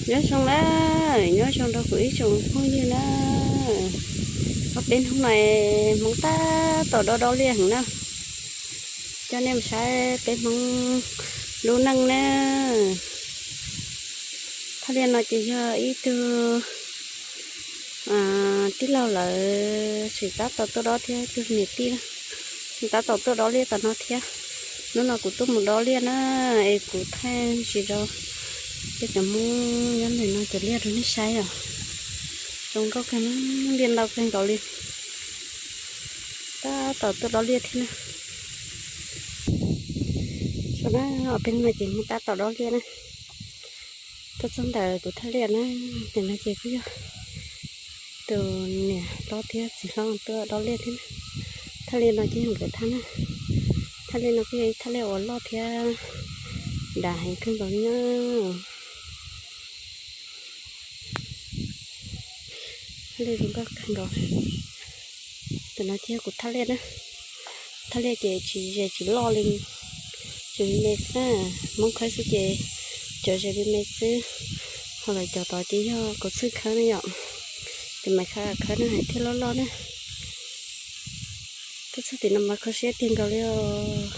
Nyob zoo na, nyob zoo rau kuv ib tsoom phooj ywg na. Ob peb hnub no Hmoob tab tom dob dob liaj heev na. Coj nej mus saib peb Hmoob lub neej na. Thaj liaj no ces yog ib tug tij laug lawv tseem tab tom tuaj dob thiab, ib tug niam tij na, tseem tab tom tuaj dob liaj tom no thiab. Hnub no kuv tuaj mus dob liaj na, es kuv thaij ntsis rau peb cov Hmoob nyob ntawm no cov liaj rau nej saib os. Zoo nkauj kawg, liaj ntau kawg nkaus li. Tab tom tuaj dob liaj thiab na. Saum no peb no ces Hmoob tab tom dob liaj na. Tuaj txog ntawm kuv thaj liaj na, ntawm no ces kuj yog tus niam hlob thiab txiv hlob tuaj dob liaj thiab na. Thaj liaj no ces yog nkawd thaj na. Thaj liaj no kuj yog ib thaj liaj uas loj thiab dav heev kawg nkaus li na. Thaj liaj zoo nkauj kawg nkaus. Ntawm no ces yog kuv thaj liaj na. Thaj liaj ces tsis ze tsis loj li, tseem me me xwb na. Hmoob khawb xwb ces cov ze me me xwb, ho lawv cov tod ces yog kauv xwb khawb na yom. Ces mas khawb khawb na hais thiaj loj loj na. Tuaj txog tim no mas kho siab tiag nkaus li os.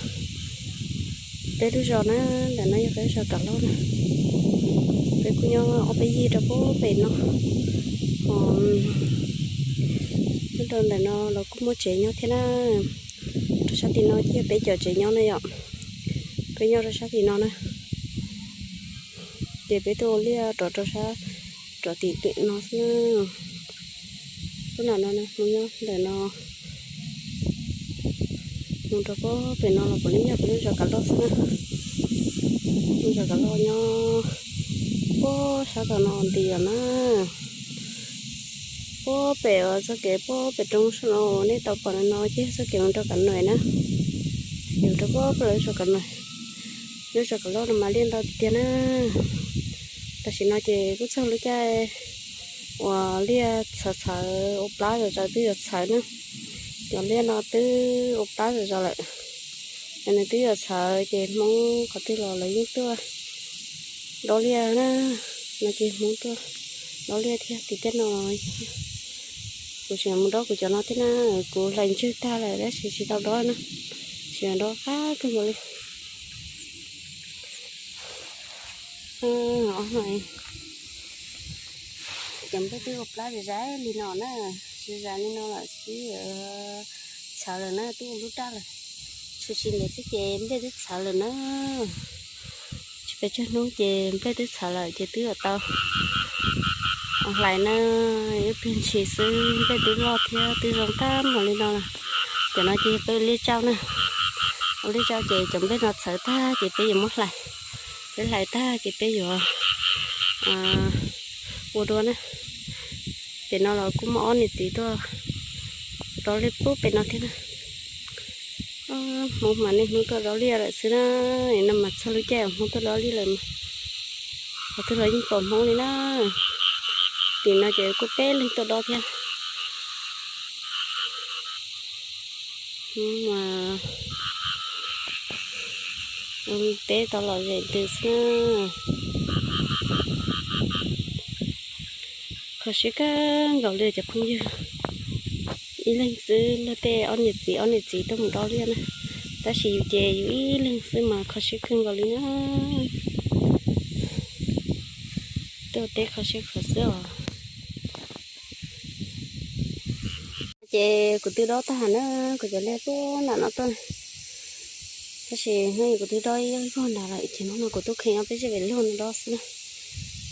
Peb lub zos na, ntawm no yog peb lub zos Kav Lauj na. Peb kuj nyob ob peb yig rau pem no. Ho nyob rau ntawm no los kuj muaj tsev nyob thiab na. Rau sab tim no ces yog peb cov tsev nyob na yom. Peb nyob rau sab tim no na. Ces peb tuaj ua liaj rov rau sab, rov tim pem no xwb na. Lub no no mus nyob ntawm no, mus rau pem no los puav leej yog peb lub zos Kav Lauj xwb na. Lub zos Kav Lauj nyob puag sab tom no nti lawm na. Puag pem txoj kev puag pem roob sab no nej tau pom no ces yog txoj kev mus rau Kav Nuam na. Ces rau puag pem lub zos Kav Nuam. Lub zos Kav Lauj no mas liaj ntau tiag tiag na. Tam sim no ces kuj txog lub caij uas liaj txhawv txhawv ua plab zom zaws twb yuav txhawv na. Cov liaj no twb ua plab zom zaws lawm, nws twb yuav txhawv ces Hmoob qhov twg los lawv yeej tuaj dob liaj na. No ces Hmoob tuaj dob liaj thiab tim tej no. Kuv tseem mus dob kuv cov no thiab na, kuv hlais ntswg tag lawm tab sis tsis tau dob na, tseem dob qab kawg nkaus li. Cov nplej twb ua plab zom zaws li no na, zom zaws li no lawm xwb, txhawv lawm na, twb ua lub raj lawm. Tshwm sim ntawd xwb ces nplej twb txhawv lawm na. Tsis pes tsawg hnub ces nplej twb txhawv lawm ces twb yuav tau hlais na. Ib pliag ntshis xwb nplej twb loj thiab twb zoo tag npaum li no lawm. Cov no ces peb ua liaj tsau na, ua liaj tsau ces cov nplej no txhawv tag ces peb yuav muab hlais. Peb hlais tag ces peb yuav ua dua na. Pem no los kuj muaj ob niam txiv tuaj dob liaj puag pem no thiab na. Hmoob mas niaj hnub tuaj dob liaj lawm xwb na. No mas txog lub caij uas Hmoob tuaj dob liaj lawm mas qhov twg los yeej pom Hmoob li na. Tim no ces kuj peb leeg tuaj dob thiab. Hmoob mas peb tau lom zem ntws xwb na. Kho siab kawg nkaus li cov phooj ywg, ib leeg xwb luag tej ob niam txiv ob niam txiv tuaj mus dob liaj na, tab sis yus ces yus ib leeg xwb mas kho siab kawg nkaus li na. Tuaj teb kho siab kawg xwb os. Ces kuv twb dob tag na, kuv cov liaj tuaj nram no tuaj, tab sis hnub kuv twb dob ib vog nrad lawm ces hnub no kuv tuaj kheev ob peb zej pem luag no dob xwb na.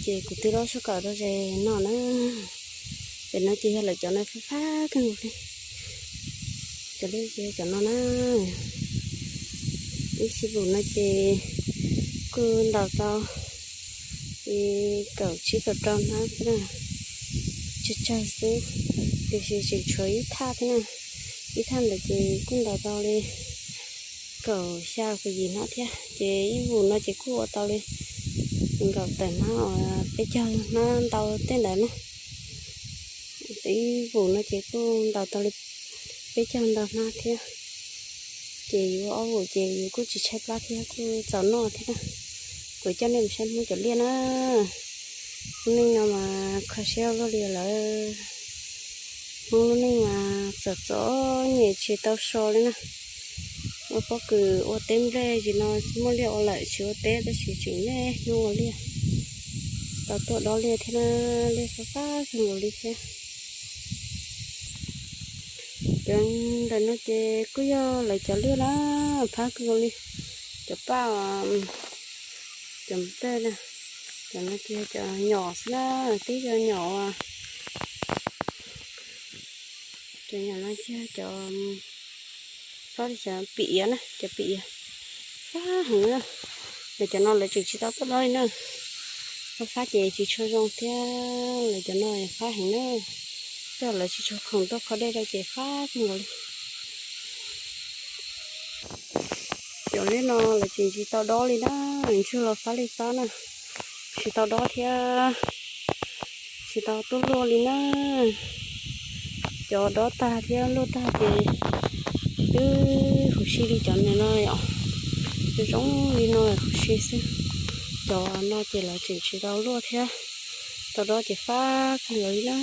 Ces kuv twb dob soj kawm rau ze no na. Pem no ces yog lawv cov no fab fab kawg nkaus li. Cov liaj ces cov no na. Ib xib vum no ces kuj ntaus tau li kaum tsib kaum rau hnab xwb na, tsawg tsawg xwb, tiam sis tseem tshuav ib thaj thiab na. Ib thaj ntawd ces kuj ntaus tau li kaum xya kaum yim hnab thiab. Ces ib vum no ces kuj ua tau li nkaum tawm hnab, peb caug hnab ntau tej ntawd na. Ib vum no ces kuj ntaus tau li peb caug ntau hnab thiab. Ces yus ua ob vum ces yus kuj tsis tshaib plab thiab kuj txaus noj thiab na. Kuv coj nej mus saib Hmoob cov liaj na. Lub neej no mas kho siab luaj li lawm. Hnub lub neej mas txom txom nyem tsis tau so li na. Ua pob kws ua teb nplej, tam sim no muaj liaj ua lawm tsis ua teb tab sis tseem niaj hnub ua liaj. Tau tuaj dob liaj thiab na, liaj fab fab kawg nkaus li thiab. Cov ntawm no ces kuj yog lawv cov liaj na, fab kawg nkaus li. Cov paj, cov nplej na, cov no ces cov nyom xwb na, tib cov nyom. Cov nyom no ces cov, fab li cov pim iav na, cov pim iav fab heev na. Lawv cov no lawv tseem tsis tau tuaj dob li na. Fab fab ces tsis tshua zoo thiab, lawv cov no fab heev na. Tej zaum lawv tsis tshua khoom tuaj kho dej rau ces fab kawg nkaus li. Cov liaj no lawv tseem tsis tau dob li na, ntswg los fab li fab na, tsis tau dob thiab, tsis tau tuaj luaj li na. Cov dob tag thiab luaj tag ces twb huv si li cov no no yom, zoo li no huv si xwb. Cov no ces lawv tseem tsis tau luaj thiab, tau dob ces fab kawg nkaus li na.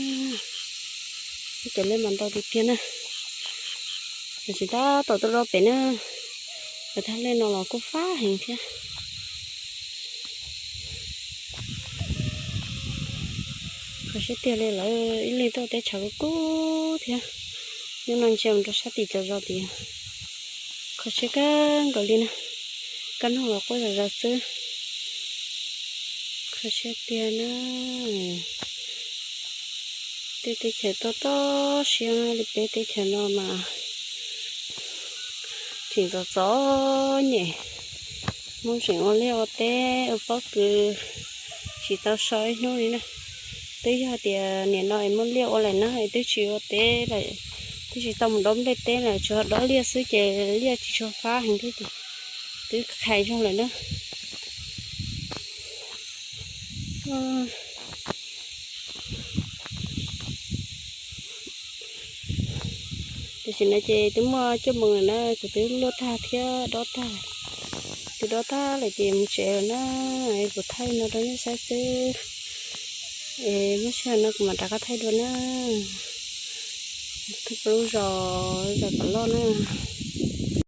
Cov liaj mas ntau tiag tiag na. Lawv tseem tab tom tuaj dob pem na, lawv thaj liaj no los kuj fab heev thiab. Kho siab tiag li lawm, ib leeg tuaj teb chaws kub kub thiab. Hnub no ntsia mus rau sab tim cov zos tid, kho siab kawg nkaus li na. Kaj ntug los quaj zom zaws xwb. Kho siab tiag na. Tej teb chaws toj toj siab li peb teb chaws no mas tseem txom txom nyem, muaj tseem ua liaj ua teb ua pob kws tsis tau so ib hnub li na. Twb yog tias nim no es muaj liaj ua lawm na es twb tsis ua teb lawm, twb tsis tau mus dob nplej teb lawm, tsuas dob liaj xwb ces liaj tsis tshua fab heev thiab ces twb qhais zog lawm na. Tam sim no ces twb muaj cuaj moos lawm na, kuv twb luaj tag thiab dob tag. Twb dob tag lawm ces mus tsev lawm na. Kuv thaij no rau nej saib xwb, es muaj sij hawm no kuv mam rov qab thaij dua na. Thaij pem lub zos, zos Pam Loj na.